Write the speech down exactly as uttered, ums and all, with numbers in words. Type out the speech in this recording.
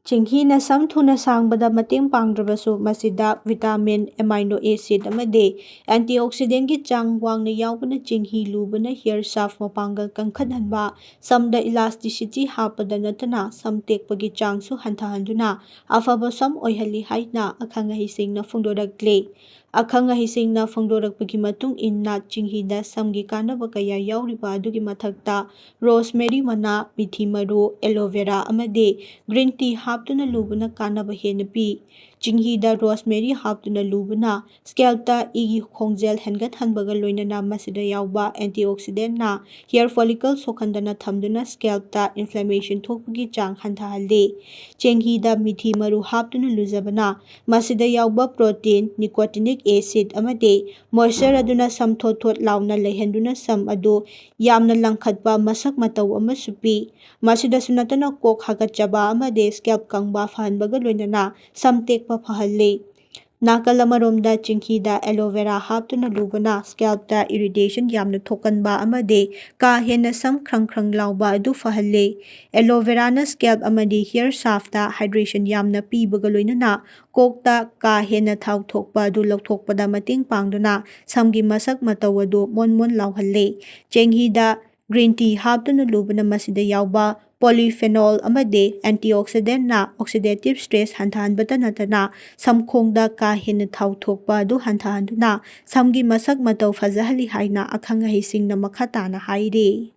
ꯆꯦꯡꯍꯤꯅ ꯁꯝ ꯊꯨꯅ ꯁꯥꯡꯕꯗ ꯃꯇꯦꯡ ꯄꯥꯡꯗ꯭ꯔꯕꯁꯨ, ꯃꯁꯤꯗ vitamin, amino acid ꯑꯃꯗꯤ antioxidantꯒꯤ ꯆꯥꯡ ꯋꯥꯡꯅ ꯌꯥꯎꯕꯅ ꯆꯦꯡꯍꯤ ꯂꯨꯕꯅ hair shaft ꯃꯄꯥꯡꯒꯜ ꯀꯟꯈꯠꯍꯟꯕ, ꯁꯝꯗ elasticity ꯍꯥꯞꯄꯗ ꯅꯠꯇꯅ ꯁꯝ ꯇꯦꯛꯄꯒꯤ ꯆꯥꯡꯁꯨ ꯍꯟꯊꯍꯟꯗꯨꯅ ꯑꯐꯕ ꯁꯝ ꯑꯣꯏꯍꯜꯂꯤ ꯍꯥꯏꯅ ꯑꯈꯪ ꯑꯍꯩꯁꯤꯡꯅ ꯐꯣꯡꯗꯣꯔꯛꯂꯤ꯫ ꯑꯈꯪ ꯑꯍꯩꯁꯤꯡꯅ ꯐꯣꯡꯗꯣꯔꯛꯄꯒꯤ ꯃꯇꯨꯡ ꯏꯟꯅ, ꯆꯤꯡꯍꯤꯗ ꯁꯝꯒꯤ ꯀꯥꯟꯅꯕ ꯀꯌꯥ ꯌꯥꯎꯔꯤꯕ ꯑꯗꯨꯒꯤ ꯃꯊꯛꯇ, ꯔꯣꯁꯃꯦꯔꯤ ꯃꯅꯥ, ꯃꯤꯊꯤ ꯃꯔꯨ, ꯑꯦꯂꯣꯚꯦꯔꯥ ꯑꯃꯗꯤ ꯒ꯭ꯔꯤꯟ ꯇꯤ ꯍꯥꯞꯇꯨꯅ ꯂꯨꯕꯅ ꯀꯥꯟꯅꯕ ꯍꯦꯟꯅ ꯄꯤ꯫ ꯆꯤꯡꯍꯤꯗ ꯔꯣꯁꯃꯦꯔꯤ ꯍꯥꯞꯇꯨꯅ ꯂꯨꯕꯅ scalpꯇ ꯏꯒꯤ ꯈꯣꯡꯖꯦꯜ ꯍꯦꯟꯒꯠꯍꯟꯕꯒ ꯂꯣꯏꯅꯅ ꯃꯁꯤꯗ ꯌꯥꯎꯕ antioxidantꯅ hair follicle ꯁꯣꯛꯍꯟꯗꯅ ꯊꯝꯗꯨꯅ scalpꯇ inflammation ꯊꯣꯛꯄꯒꯤ ꯆꯥꯡ ꯍꯟꯊꯍꯜꯂꯤ꯫ ꯆꯦꯡꯍꯤꯗ ꯃꯤꯊꯤ ꯃꯔꯨ ꯍꯥꯞꯇꯨꯅ ꯂꯨꯖꯕꯅ ꯃꯁꯤꯗ ꯌꯥꯎꯕ protein, nicotinic acid ꯑꯃꯗꯤ moisture ꯑꯗꯨꯅ ꯁꯝ ꯊꯣꯠ ꯊꯣꯠ ꯂꯥꯎꯅ ꯂꯩꯍꯟꯗꯨꯅ ꯁꯝ ꯑꯗꯨ ꯌꯥꯝꯅ ꯂꯪꯈꯠꯄ ꯃꯁꯛ ꯃꯇꯧ ꯑꯃꯁꯨ ꯄꯤ꯫ ꯃꯁꯤꯗꯁꯨ ꯅꯠꯇꯅ ꯀꯣꯛ ꯍꯥꯀꯠꯆꯕ ꯑꯃꯗꯤ scalp ꯀꯪꯕ ꯐꯍꯟꯕꯒ ꯂꯣꯏꯅꯅ ꯁꯝ ꯇꯦꯛꯄ ꯐꯍꯜꯂꯤ꯫ ꯅꯥꯀꯜ ꯑꯃꯔꯣꯝꯗ ꯆꯤꯡꯍꯤꯗ ꯑꯦꯂꯣꯚꯦꯔꯥ ꯍꯥꯞꯇꯨꯅ ꯂꯨꯕꯅ scalpꯇ irritation ꯌꯥꯝꯅ ꯊꯣꯛꯀꯟꯕ ꯑꯃꯗꯤ ꯀꯥ ꯍꯦꯟꯅ ꯁꯝ ꯈ꯭ꯔꯪ ꯈ꯭ꯔꯪ ꯂꯥꯎꯕ ꯑꯗꯨ ꯐꯍꯜꯂꯤ꯫ ꯑꯦꯂꯣꯚꯦꯔꯥꯅ scalp ꯑꯃꯗꯤ hair shaftꯇ hydration ꯌꯥꯝꯅ ꯄꯤꯕꯒ ꯂꯣꯏꯅꯅ ꯀꯣꯛꯇ ꯀꯥ ꯍꯦꯟꯅ ꯊꯥꯎ ꯊꯣꯛꯄ ꯑꯗꯨ ꯂꯧꯊꯣꯛꯄꯗ ꯃꯇꯦꯡ ꯄꯥꯡꯗꯨꯅ ꯁꯝꯒꯤ ꯃꯁꯛ ꯃꯇꯧ ꯑꯗꯨ ꯃꯣꯟ ꯃꯣꯟ ꯂꯥꯎꯍꯜꯂꯤ꯫ ꯆꯦꯡꯍꯤꯗ ꯒ꯭ꯔꯤꯟ ꯇꯤ ꯍꯥꯞꯇꯨꯅ ꯂꯨꯕꯅ ꯃꯁꯤꯗ ꯌꯥꯎꯕ polyphenol ꯑꯃꯗꯤ antioxidantꯅ oxidative stress ꯍꯟꯊꯍꯟꯕꯇ ꯅꯠꯇꯅ ꯁꯝꯈꯣꯡꯗ ꯀꯥ ꯍꯦꯟꯅ ꯊꯥꯎ ꯊꯣꯛꯄ ꯑꯗꯨ ꯍꯟꯊꯍꯟꯗꯨꯅ ꯁꯝꯒꯤ ꯃꯁꯛ ꯃꯇꯧ ꯐꯖꯍꯜꯂꯤ ꯍꯥꯏꯅ ꯑꯈꯪ ꯑꯍꯩꯁꯤꯡꯅ ꯃꯈꯥ ꯇꯥꯅ ꯍꯥꯏꯔꯤ꯫